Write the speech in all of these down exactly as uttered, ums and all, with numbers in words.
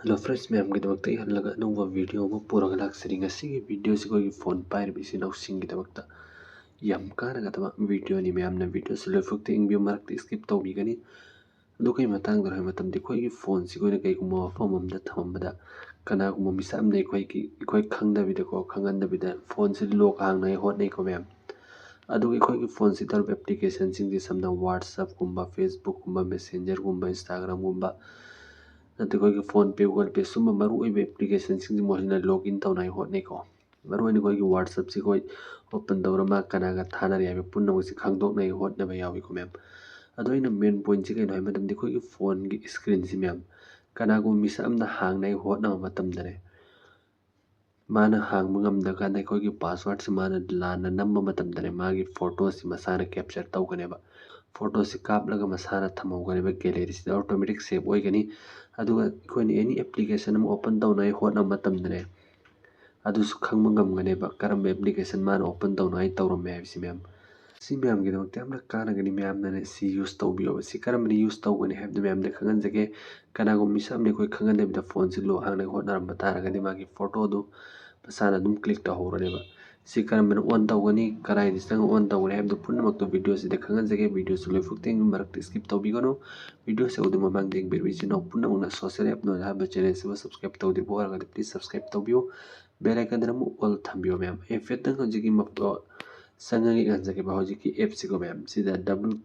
Hello friends, ꯃꯌꯥꯝꯒꯤꯗꯃꯛꯇ ꯑꯩ ꯍꯜꯂꯒ ꯑꯅꯧꯕ video ꯑꯃ ꯄꯨꯔꯒ ꯂꯥꯛꯆꯔꯤ꯫ ꯉꯁꯤꯒꯤ videoꯁꯤ ꯑꯩꯈꯣꯏꯒꯤ phone ꯄꯥꯏꯔꯤꯕ ꯏꯆꯤꯟ ꯏꯅꯥꯎꯁꯤꯡꯒꯤꯗꯃꯛꯇ ꯌꯥꯝ ꯀꯥꯟꯅꯒꯗꯕ videoꯅꯤ꯫ ꯃꯌꯥꯝꯅ videoꯁꯤ ꯂꯣꯏꯐꯥꯎꯇ ꯌꯦꯡꯕꯤꯌꯨ, ꯃꯔꯛꯇ skip ꯇꯧꯕꯤꯒꯅꯤ꯫ ꯑꯗꯨ ꯀꯩ ꯃꯇꯥꯡꯗꯅꯣ ꯍꯥꯏꯕ ꯃꯇꯝꯗ, ꯑꯩꯈꯣꯏꯒꯤ phoneꯁꯤ ꯑꯩꯈꯣꯏꯅ ꯀꯩꯒꯨꯝꯕ ꯃꯐꯝ ꯑꯃꯗ ꯊꯝꯃꯝꯕꯗ, ꯀꯅꯥꯒꯨꯝꯕ ꯃꯤꯁꯛ ꯑꯃꯅ ꯑꯩꯈꯣꯏꯒꯤ, ꯑꯩꯈꯣꯏ ꯈꯪꯗꯕꯤꯗꯀꯣ, ꯈꯪꯍꯟꯗꯕꯤꯗ phoneꯁꯤ lock ꯍꯥꯡꯅꯉꯥꯏ ꯍꯣꯠꯅꯩꯀꯣ ꯃꯌꯥꯝ꯫ ꯑꯗꯨꯒ ꯑꯩꯈꯣꯏꯒꯤ phoneꯁꯤꯗ ꯂꯩꯔꯤꯕ applicationꯁꯤꯡꯁꯦ, ꯁꯝꯅ WhatsAppꯀꯨꯝꯕ, Facebookꯀꯨꯝꯕ, Messengerꯒꯨꯝꯕ, Instagramꯒꯨꯝꯕ, ꯅꯠꯇ꯭ꯔꯒ ꯑꯩꯈꯣꯏꯒꯤ PhonePe, Google Pay, ꯁꯨꯝꯕ ꯃꯔꯨꯑꯣꯏꯕ applicationꯁꯤꯡꯁꯤ ꯃꯣꯏꯁꯤꯅ login ꯇꯧꯅꯉꯥꯏ ꯍꯣꯠꯅꯩꯀꯣ꯫ ꯃꯔꯨꯑꯣꯏꯅ ꯑꯩꯈꯣꯏꯒꯤ WhatsAppꯁꯤ ꯑꯩꯈꯣꯏ open ꯇꯧꯔ ꯃꯥ ꯀꯅꯥꯒ ꯊꯥꯅꯔꯤ ꯍꯥꯏꯕ ꯄꯨꯝꯅꯃꯛꯁꯤ ꯈꯪꯗꯣꯛꯅꯉꯥꯏ ꯍꯣꯠꯅꯕ ꯌꯥꯎꯏꯀꯣ ꯃꯌꯥꯝ꯫ ꯑꯗꯣ ꯑꯩꯅ main pointꯁꯤ ꯀꯩꯅꯣ ꯍꯥꯏꯕ ꯃꯇꯝꯗ, ꯑꯩꯈꯣꯏꯒꯤ phoneꯒꯤ screenꯁꯤ ꯃꯌꯥꯝ, ꯀꯅꯥꯒꯨꯝꯕ ꯃꯤꯁꯛ ꯑꯃꯅ ꯍꯥꯡꯅꯉꯥꯏ ꯍꯣꯠꯅꯕ ꯃꯇꯝꯗꯅꯦ, ꯃꯥꯅ ꯍꯥꯡꯕ ꯉꯝꯗ꯭ꯔꯀꯥꯟꯗ ꯑꯩꯈꯣꯏꯒꯤ passwordꯁꯤ ꯃꯥꯅ ꯂꯥꯟꯅ ꯅꯝꯕ ꯃꯇꯝꯗꯅꯦ, ꯃꯥꯒꯤ photoꯁꯤ ꯃꯁꯥꯅ capture ꯇꯧꯒꯅꯦꯕ꯫ Photoꯁꯤ ꯀꯥꯞꯂꯒ ꯃꯁꯥꯅ ꯊꯝꯍꯧꯒꯅꯦꯕ, galleryꯁꯤꯗ automatic save ꯑꯣꯏꯒꯅꯤ꯫ ꯑꯗꯨꯒ ꯑꯩꯈꯣꯏꯅ any application ꯑꯃ open ꯇꯧꯅꯉꯥꯏ ꯍꯣꯠꯅꯕ ꯃꯇꯝꯗꯅꯦ, ꯑꯗꯨꯁꯨ ꯈꯪꯕ ꯉꯝꯒꯅꯦꯕ, ꯀꯔꯝꯕ application ꯃꯥꯅ open ꯇꯧꯅꯉꯥꯏ ꯇꯧꯔꯝꯃꯦ ꯍꯥꯏꯕꯁꯤ ꯃꯌꯥꯝ꯫ ꯁꯤ ꯃꯌꯥꯝꯒꯤꯗꯃꯛꯇ ꯌꯥꯝꯅ ꯀꯥꯟꯅꯒꯅꯤ, ꯃꯌꯥꯝꯅꯅꯦ ꯁꯤ use ꯇꯧꯕꯤꯌꯣꯕ꯫ ꯁꯤ ꯀꯔꯝꯕꯅ use ꯇꯧꯒꯅꯤ ꯍꯥꯏꯕꯗꯨ ꯃꯌꯥꯝꯗ ꯈꯪꯍꯟꯖꯒꯦ꯫ ꯀꯅꯥꯒꯨꯝꯕ ꯃꯤꯁꯛ ꯑꯃꯅ ꯑꯩꯈꯣꯏ ꯈꯪꯍꯟꯗꯕꯤꯗ phoneꯁꯤ lock ꯍꯥꯡꯅꯉꯥꯏ ꯍꯣꯠꯅꯔꯝꯕ ꯇꯥꯔꯒꯗꯤ, ꯃꯥꯒꯤ photoꯗꯨ ꯃꯁꯥꯅ ꯑꯗꯨꯝ click ꯇꯧꯍꯧꯔꯅꯦꯕ꯫ ꯁꯤ ꯀꯔꯝꯕꯅ on ꯇꯧꯒꯅꯤ, ꯀꯗꯥꯏꯗ ꯆꯪꯉ on ꯇꯧꯒꯅꯤ ꯍꯥꯏꯕꯗꯨ ꯄꯨꯝꯅꯃꯛꯇꯨ videoꯁꯤꯗ ꯈꯪꯍꯟꯖꯒꯦ꯫ Videoꯁꯤ ꯂꯣꯏꯐꯥꯎ ꯌꯦꯡꯕꯤꯌꯨ, ꯃꯔꯛꯇ skip ꯇꯧꯕꯤꯒꯅꯨ꯫ Videoꯁꯤ ꯎꯗꯨ ꯃꯃꯥꯡꯗ ꯌꯦꯡꯕꯤꯔꯕ ꯏꯆꯤꯟ ꯏꯅꯥꯎ ꯄꯨꯝꯅꯃꯛꯅ Social App Knowledge ꯍꯥꯏꯕ channelꯁꯤꯕꯨ subscribe ꯇꯧꯗ꯭ꯔꯤꯕ ꯑꯣꯏꯔꯒꯗꯤ please subscribe ꯇꯧꯕꯤꯌꯨ꯫ Bell iconꯗꯅ ꯑꯃꯨꯛ all ꯊꯝꯕꯤꯌꯨ ꯃꯌꯥꯝ꯫ ꯍꯥꯏꯐꯦꯠꯇꯪ ꯍꯧꯖꯤꯛꯀꯤ ꯃꯞ-, ꯆꯪꯉꯒ ꯌꯦꯡꯍꯟꯖꯒꯦꯕ꯫ ꯍꯧꯖꯤꯛꯀꯤ appꯁꯤꯀꯣ ꯃꯌꯥꯝ, ꯁꯤꯗ W,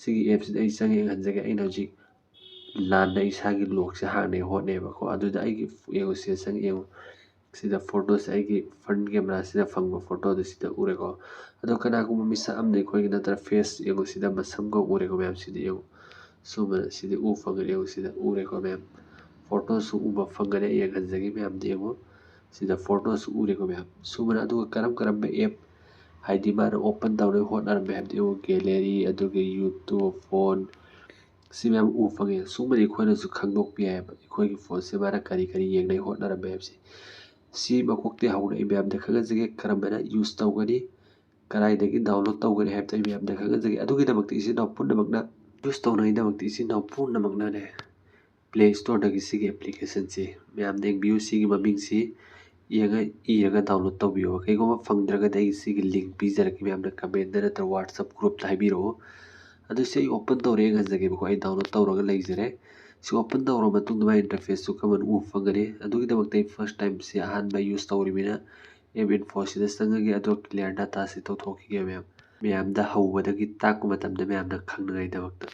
ꯁꯤꯒꯤ appꯁꯤꯗ ꯑꯩ ꯆꯪꯉ ꯌꯦꯡꯍꯟꯖꯒꯦ꯫ ꯑꯩꯅ ꯍꯧꯖꯤꯛ ꯂꯥꯟꯅ ꯏꯁꯥꯒꯤ lockꯁꯦ ꯍꯥꯡꯅꯉꯥꯏ ꯍꯣꯠꯅꯩꯕꯀꯣ꯫ ꯑꯗꯨꯗ ꯑꯩꯒꯤ, ꯌꯦꯡꯉꯨ, ꯁꯤꯗ ꯆꯪꯉ ꯌꯦꯡꯉꯨ꯫ ꯁꯤꯗ photoꯁꯦ ꯑꯩꯒꯤ front cameraꯁꯤꯗ ꯐꯪꯕ photoꯗꯣ ꯁꯤꯗ ꯎꯔꯦꯀꯣ꯫ ꯑꯗꯣ ꯀꯅꯥꯒꯨꯝꯕ ꯃꯤꯁꯛ ꯑꯃꯅ ꯑꯩꯈꯣꯏꯒꯤ ꯅꯠꯇ꯭ꯔ face, ꯌꯦꯡꯉꯨ, ꯁꯤꯗ ꯃꯁꯝꯒ ꯎꯔꯦꯀꯣ ꯃꯌꯥꯝ꯫ ꯁꯤꯗ ꯌꯦꯡꯉꯨ, ꯁꯨꯝꯕ ꯁꯤꯗꯤ ꯎ ꯐꯪꯒꯅꯤ꯫ ꯌꯦꯡꯉꯨ, ꯁꯤꯗ ꯎꯔꯦꯀꯣ ꯃꯌꯥꯝ꯫ Photoꯁꯨ ꯎꯕ ꯐꯪꯒꯅꯤ꯫ ꯑꯩ ꯌꯦꯡꯍꯟꯖꯒꯦ ꯃꯌꯥꯝꯗ, ꯌꯦꯡꯉꯨ꯫ ꯁꯤꯗ photoꯁꯨ ꯎꯔꯦꯀꯣ ꯃꯌꯥꯝ꯫ ꯁꯨꯃꯥꯏꯅ ꯑꯗꯨꯒ ꯀꯔꯝ ꯀꯔꯝꯕ app, ꯍꯥꯏꯗꯤ ꯃꯥꯅ open ꯇꯧꯅꯕ ꯍꯣꯠꯅꯔꯝꯃꯦ ꯍꯥꯏꯕꯗꯤ, ꯌꯦꯡꯉꯨ, gallery, ꯑꯗꯨꯒ YouTube, phone, ꯁꯤ ꯃꯌꯥꯝ ꯎ ꯐꯪꯉꯦ꯫ ꯁꯨꯝꯕꯗꯤ ꯑꯩꯈꯣꯏꯅꯁꯨ ꯈꯪꯗꯣꯛꯄ ꯌꯥꯏꯑꯕ, ꯑꯩꯈꯣꯏꯒꯤ phoneꯁꯦ ꯃꯥꯅ ꯀꯔꯤ ꯀꯔꯤ ꯌꯦꯡꯅꯉꯥꯏ ꯍꯣꯠꯅꯔꯝꯃꯦ ꯍꯥꯏꯕꯁꯤ꯫ ꯁꯤ ꯃꯀꯣꯛꯇꯒꯤ ꯍꯧꯅ ꯑꯩ ꯃꯌꯥꯝꯗ ꯈꯪꯍꯟꯖꯒꯦ, ꯀꯔꯝꯕꯅ use ꯇꯧꯒꯅꯤ, ꯀꯗꯥꯏꯗꯒꯤ download ꯇꯧꯒꯅꯤ ꯍꯥꯏꯕꯗꯣ ꯑꯩ ꯃꯌꯥꯝꯗ ꯈꯪꯍꯟꯖꯒꯦ꯫ ꯑꯗꯨꯒꯤꯗꯃꯛꯇ ꯏꯆꯤꯟ ꯏꯅꯥꯎ ꯄꯨꯝꯅꯃꯛꯅ, use ꯇꯧꯅꯉꯥꯏꯗꯃꯛꯇ ꯏꯆꯤꯟ ꯏꯅꯥꯎ ꯄꯨꯝꯅꯃꯛꯅꯅꯦ, Play Storeꯗꯒꯤ ꯁꯤꯒꯤ applicationꯁꯤ ꯃꯌꯥꯝꯅ ꯌꯦꯡꯕꯤꯌꯨ꯫ ꯁꯤꯒꯤ ꯃꯃꯤꯡꯁꯤ ꯌꯦꯡꯉ ꯏꯔꯒ download ꯇꯧꯕꯤꯌꯣ꯫ ꯀꯩꯒꯨꯝꯕ ꯐꯪꯗ꯭ꯔꯒꯗꯤ ꯑꯩ ꯁꯤꯒꯤ link ꯄꯤꯖꯔꯛꯀꯦ ꯃꯌꯥꯝꯅ commentꯗ ꯅꯠꯇ꯭ꯔꯒ WhatsApp groupꯇ ꯍꯥꯏꯕꯤꯔꯛꯑꯣ꯫ ꯑꯗꯨ ꯁꯤ ꯑꯩ open ꯇꯧꯔꯦ, ꯌꯦꯡꯍꯟꯖꯒꯦꯕꯀꯣ꯫ ꯑꯩ download ꯇꯧꯔꯒ ꯂꯩꯖꯔꯦ꯫ ꯁꯤ open ꯇꯧꯔꯕ ꯃꯇꯨꯡꯗ ꯃꯥꯒꯤ interfaceꯁꯨ ꯀꯃꯥꯏꯅ ꯎꯕ ꯐꯪꯒꯅꯤ꯫ ꯑꯗꯨꯒꯤꯗꯃꯛꯇ ꯑꯩ first timeꯁꯤ ꯑꯍꯥꯟꯕ use ꯇꯧꯔꯤꯕꯅꯤꯅ app infoꯁꯤꯗ ꯆꯪꯉꯒꯦ, ꯑꯗꯨꯒ clear dataꯁꯤ ꯇꯧꯊꯣꯛꯈꯤꯒꯦ ꯃꯌꯥꯝ꯫ ꯃꯌꯥꯝꯗ ꯍꯧꯕꯗꯒꯤ ꯇꯥꯛꯄ ꯃꯇꯝꯗ ꯃꯌꯥꯝꯅ ꯈꯪꯅꯉꯥꯏꯗꯃꯛꯇ꯫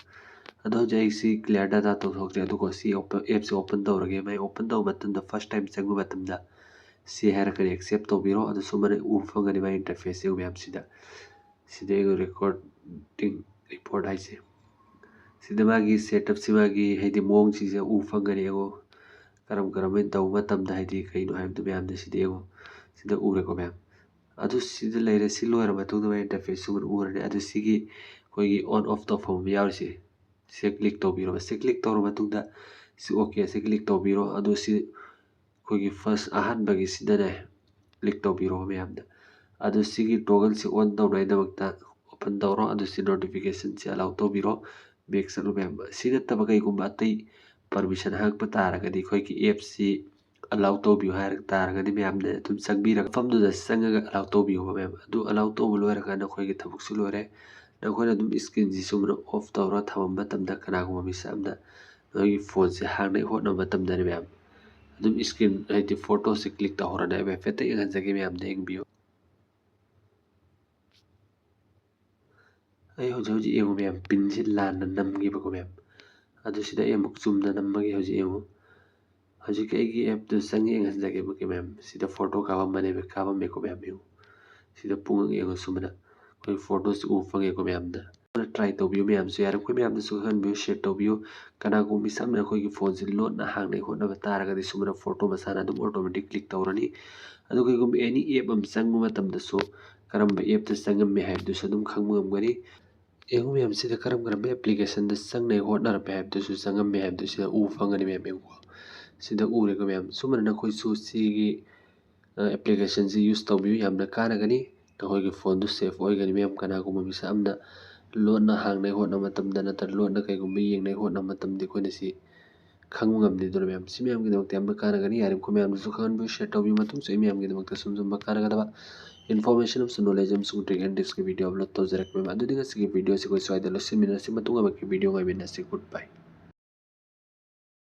ꯑꯗꯣ ꯍꯧꯖꯤꯛ ꯑꯩ ꯁꯤ clear data ꯇꯧꯊꯣꯛꯇ꯭ꯔꯦ, ꯑꯗꯨꯒ ꯁꯤ open, appꯁꯤ open ꯇꯧꯔꯒꯦ꯫ ꯃꯥꯏ open ꯇꯧꯕ ꯃꯇꯝꯗ first time ꯆꯪꯕ ꯃꯇꯝꯗ ꯁꯤ ꯍꯥꯏꯔꯛꯀꯅꯤ, accept ꯇꯧꯕꯤꯔꯣ꯫ ꯑꯗꯨ ꯁꯨꯃꯥꯏꯅ ꯎꯕ ꯐꯪꯒꯅꯤ ꯃꯥꯏ interface ꯌꯦꯡꯉꯨ ꯃꯌꯥꯝꯁꯤꯗ꯫ ꯁꯤꯗ ꯌꯦꯡꯉꯨ, recording report ꯍꯥꯏꯁꯦ꯫ ꯁꯤꯗ ꯃꯥꯒꯤ setupꯁꯤ, ꯃꯥꯒꯤ ꯍꯥꯏꯗꯤ ꯃꯑꯣꯡꯁꯤꯡꯁꯦ ꯎꯕ ꯐꯪꯒꯅꯤ ꯌꯦꯡꯉꯣ꯫ ꯀꯔꯝ ꯀꯔꯝꯍꯥꯏꯅ ꯇꯧꯕ ꯃꯇꯝꯗ ꯍꯥꯏꯗꯤ ꯀꯩꯅꯣ ꯍꯥꯏꯕꯗꯣ ꯃꯌꯥꯝꯗ ꯁꯤꯗ ꯌꯦꯡꯉꯣ꯫ ꯁꯤꯗ ꯎꯔꯦꯀꯣ ꯃꯌꯥꯝ꯫ ꯑꯗꯨ ꯁꯤꯗ ꯂꯩꯔꯦ꯫ ꯁꯤ ꯂꯣꯏꯔ ꯃꯇꯨꯡꯗ ꯃꯥꯏ interface ꯁꯨꯃꯥꯏꯅ ꯎꯔꯅꯤ꯫ ꯑꯗꯨ ꯁꯤꯒꯤ ꯑꯩꯈꯣꯏꯒꯤ on off ꯇꯧꯐꯝ ꯑꯃ ꯌꯥꯎꯔꯤꯁꯦ, ꯁꯤꯗ click ꯇꯧꯕꯤꯔꯣ꯫ ꯁꯤ click ꯇꯧꯔ ꯃꯇꯨꯡꯗ ꯁꯤ OK ꯁꯤ click ꯇꯧꯕꯤꯔꯣ꯫ ꯑꯗꯨ ꯁꯤ ꯑꯩꯈꯣꯏꯒꯤ first ꯑꯍꯥꯟꯕꯒꯤ ꯁꯤꯗꯅꯦ click ꯇꯧꯕꯤꯔꯣ ꯃꯌꯥꯝꯗ꯫ ꯑꯗꯨ ꯁꯤꯒꯤ toggleꯁꯤ on ꯇꯧꯅꯉꯥꯏꯗꯃꯛꯇ open ꯇꯧꯔꯣ꯫ ꯑꯗꯨ ꯁꯤ notificationꯁꯤ allow ꯇꯧꯕꯤꯔꯣ꯫ Back ꯆꯠꯂꯣ ꯃꯌꯥꯝ꯫ ꯁꯤ ꯅꯠꯇꯕ ꯀꯩꯒꯨꯝꯕ ꯑꯇꯩ permission ꯍꯪꯉꯛꯄ ꯇꯥꯔꯒꯗꯤ ꯑꯩꯈꯣꯏꯒꯤ appꯁꯤ allow ꯇꯧꯕꯤꯌꯨ ꯍꯥꯏꯔꯛ ꯇꯥꯔꯒꯗꯤ ꯃꯌꯥꯝꯅ ꯑꯗꯨꯝ ꯆꯪꯕꯤꯔꯒ ꯃꯐꯝꯗꯨꯗ ꯆꯪꯉꯒ allow ꯇꯧꯕꯤꯌꯣꯕ ꯃꯌꯥꯝ꯫ ꯑꯗꯨ allow ꯇꯧꯕ ꯂꯣꯏꯔꯀꯥꯟꯗ ꯑꯩꯈꯣꯏꯒꯤ ꯊꯕꯛꯁꯨ ꯂꯣꯏꯔꯦ꯫ ꯅꯈꯣꯏꯅ ꯑꯗꯨꯝ screenꯁꯤ ꯁꯨꯝꯅ off ꯇꯧꯔ ꯊꯝꯕ ꯃꯇꯝꯗ ꯀꯅꯥꯒꯨꯝꯕ ꯃꯤꯁꯛ ꯑꯃꯅ ꯅꯈꯣꯏꯒꯤ phoneꯁꯦ ꯍꯥꯡꯅꯉꯥꯏ ꯍꯣꯠꯅꯕ ꯃꯇꯝꯗꯅꯦ ꯃꯌꯥꯝ, ꯑꯗꯨꯝ screen ꯍꯥꯏꯗꯤ photoꯁꯦ click ꯇꯧꯍꯧꯔꯅꯤ꯫ ꯑꯩ ꯍꯥꯏꯐꯦꯠꯇ ꯌꯦꯡꯍꯟꯖꯒꯦ ꯃꯌꯥꯝꯗ, ꯌꯦꯡꯕꯤꯌꯨ꯫ ꯑꯩ ꯍꯧꯖꯤꯛ ꯍꯧꯖꯤꯛ ꯌꯦꯡꯉꯨ ꯃꯌꯥꯝ, pinꯁꯤ ꯂꯥꯟꯅ ꯅꯝꯈꯤꯕꯀꯣ ꯃꯌꯥꯝ꯫ ꯑꯗꯨ ꯁꯤꯗ ꯑꯩ ꯑꯃꯨꯛ ꯆꯨꯝꯅ ꯅꯝꯃꯒꯦ꯫ ꯍꯧꯖꯤꯛ ꯌꯦꯡꯉꯨ, ꯍꯧꯖꯤꯛꯀꯤ ꯑꯩꯒꯤ appꯇꯨ ꯆꯪꯉ ꯌꯦꯡꯍꯟꯖꯒꯦꯕꯀꯣ ꯃꯌꯥꯝ꯫ ꯁꯤꯗ photo ꯀꯥꯞꯄꯝꯕꯅꯦꯕ, ꯀꯥꯞꯄꯝꯃꯦꯀꯣ ꯃꯌꯥꯝ, ꯌꯦꯡꯉꯨ꯫ ꯁꯤꯗ ꯄꯨꯡꯉꯛ ꯌꯦꯡꯉꯨ, ꯁꯨꯃꯥꯏꯅ ꯑꯩꯈꯣꯏ photoꯁꯤ ꯎꯕ ꯐꯪꯉꯦꯀꯣ ꯃꯌꯥꯝꯗ꯫ Try ꯇꯧꯕꯤꯌꯨ ꯃꯌꯥꯝꯁꯨ, ꯌꯥꯔꯤꯕꯈꯣꯏ ꯃꯌꯥꯝꯗꯁꯨ ꯈꯪꯍꯟꯕꯤꯌꯨ, share ꯇꯧꯕꯤꯌꯨ꯫ ꯀꯅꯥꯒꯨꯝꯕ ꯃꯤꯁꯛ ꯑꯃꯅ ꯑꯩꯈꯣꯏꯒꯤ phoneꯁꯤ ꯂꯣꯟꯅ ꯍꯥꯡꯅꯉꯥꯏ ꯍꯣꯠꯅꯕ ꯇꯥꯔꯒꯗꯤ ꯁꯨꯃꯥꯏꯅ photo ꯃꯁꯥꯅ ꯑꯗꯨꯝ automatic click ꯇꯧꯔꯅꯤ꯫ ꯑꯗꯨꯒ ꯀꯩꯒꯨꯝꯕ any app ꯑꯃ ꯆꯪꯕ ꯃꯇꯝꯗꯁꯨ ꯀꯔꯝꯕ appꯇ ꯆꯪꯉꯝꯃꯦ ꯍꯥꯏꯕꯗꯨꯁꯨ ꯑꯗꯨꯝ ꯈꯪꯕ ꯉꯝꯒꯅꯤ꯫ ꯌꯦꯡꯉꯨ ꯃꯌꯥꯝ, ꯁꯤꯗ ꯀꯔꯝ ꯀꯔꯝꯕ applicationꯗ ꯆꯪꯅꯉꯥꯏ ꯍꯣꯠꯅꯔꯝꯃꯦ ꯍꯥꯏꯕꯗꯨꯁꯨ ꯆꯪꯉꯝꯃꯦ ꯍꯥꯏꯕꯗꯨ ꯁꯤꯗ ꯎꯕ ꯐꯪꯒꯅꯤ ꯃꯌꯥꯝ, ꯌꯦꯡꯉꯨꯀꯣ꯫ ꯁꯤꯗ ꯎꯔꯦꯀꯣ ꯃꯌꯥꯝ꯫ ꯁꯨꯃꯥꯏꯅ ꯅꯈꯣꯏꯁꯨ ꯁꯤꯒꯤ, ꯑ, applicationꯁꯤ use ꯇꯧꯕꯤꯌꯨ, ꯌꯥꯝꯅ ꯀꯥꯟꯅꯒꯅꯤ꯫ ꯅꯈꯣꯏꯒꯤ phoneꯗꯨ safe ꯑꯣꯏꯒꯅꯤ ꯃꯌꯥꯝ꯫ ꯀꯅꯥꯒꯨꯝꯕ ꯃꯤꯁꯛ ꯑꯃꯅ ꯂꯣꯟꯅ ꯍꯥꯡꯅꯉꯥꯏ ꯍꯣꯠꯅꯕ ꯃꯇꯝꯗ ꯅꯠꯇ꯭ꯔꯒ ꯂꯣꯟꯅ ꯀꯩꯒꯨꯝꯕ ꯌꯦꯡꯅꯉꯥꯏ ꯍꯣꯠꯅꯕ ꯃꯇꯝꯗ ꯑꯩꯈꯣꯏꯅ ꯁꯤ ꯈꯪꯕ ꯉꯝꯅꯤ꯫ ꯑꯗꯨꯅ ꯃꯌꯥꯝ ꯁꯤ ꯃꯌꯥꯝꯒꯤꯗꯃꯛꯇ ꯌꯥꯝꯅ ꯀꯥꯟꯅꯒꯅꯤ꯫ ꯌꯥꯔꯤꯕꯃꯈꯩ ꯃꯌꯥꯝꯗꯁꯨ ꯈꯪꯍꯟꯕꯤꯌꯨ, share ꯇꯧꯕꯤꯌꯨ꯫ ꯃꯇꯨꯡꯁꯨ ꯑꯩ ꯃꯌꯥꯝꯒꯤꯗꯃꯛꯇ ꯁꯨꯝ ꯁꯨꯝꯕ ꯀꯥꯟꯅꯒꯗꯕ information ꯑꯃꯁꯨꯡ knowledge ꯑꯃꯁꯨꯡ trick and tricks ꯀꯤ video upload ꯇꯧꯖꯔꯛꯀꯦ ꯃꯌꯥꯝ꯫ ꯑꯗꯨꯗꯤ ꯉꯁꯤꯒꯤ video ꯑꯁꯤ ꯑꯩꯈꯣꯏ ꯁ꯭ꯋꯥꯏꯗ ꯂꯣꯏꯁꯤꯟꯃꯤꯟꯅꯔꯁꯤ꯫ ꯃꯇꯨꯡ ꯑꯃꯒꯤ video ꯉꯥꯏꯃꯤꯟꯅꯁꯤ꯫ Good bye꯫